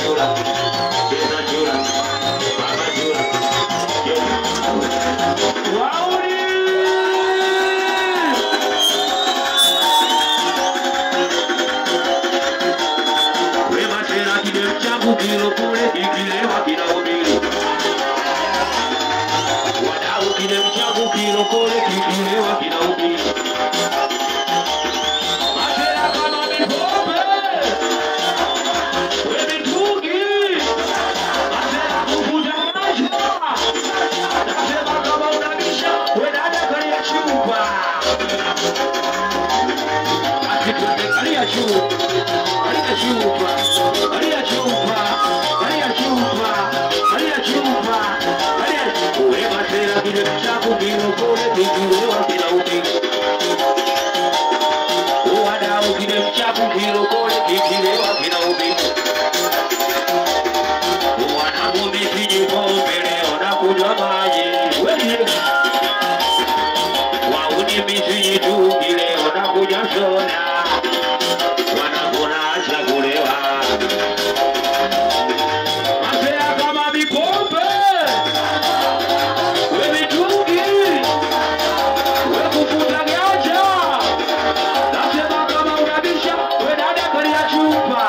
chura, cheza chura, baba chura, cheza. Wauni! Wema sera kidem changu kilokole kikilewa kinahubiri. Wadau kidem changu kilokole kikilewa kinahubiri. Masera kama mipombe, we mitungi, masera kuvuta maisha. Nasema kama unabisha, we dada kalia chupa. Basi twende kalia chupa, kalia chupa, kalia chupa, kalia chupa, kalia chupa, kalia. We masera kidem changu kilokole kikilewa kinahubiri. Wadau kidem changu kilokole kikilewa kinahubiri. Wanangu misinywi pombe leo nakunywa maji. Wauni misinywi tungi leo nakunywa soda. Wanangu naacha kulewa. Masera kama mipombe, we mitungi, we kuvuta ganja. Nasema kama unabisha, we dada kalia chupa.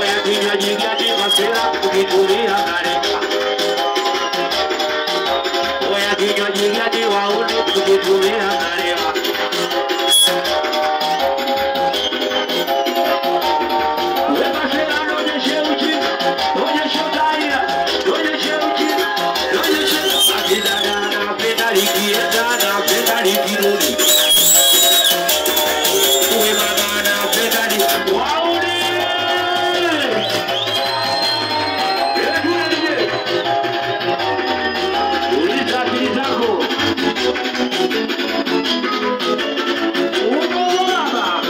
Oya kinywaji gani masera ukitumia naleka. Oya kinywaji gani wauni ukitumia nalewa. We masera nionyeshe ujinga, nionyeshe utaila, nionyeshe ujinga, nionyeshe. Basi dada napenda likienda, napenda likirudi. We mama napenda li wauni. Uliza akili zako. Uko baba.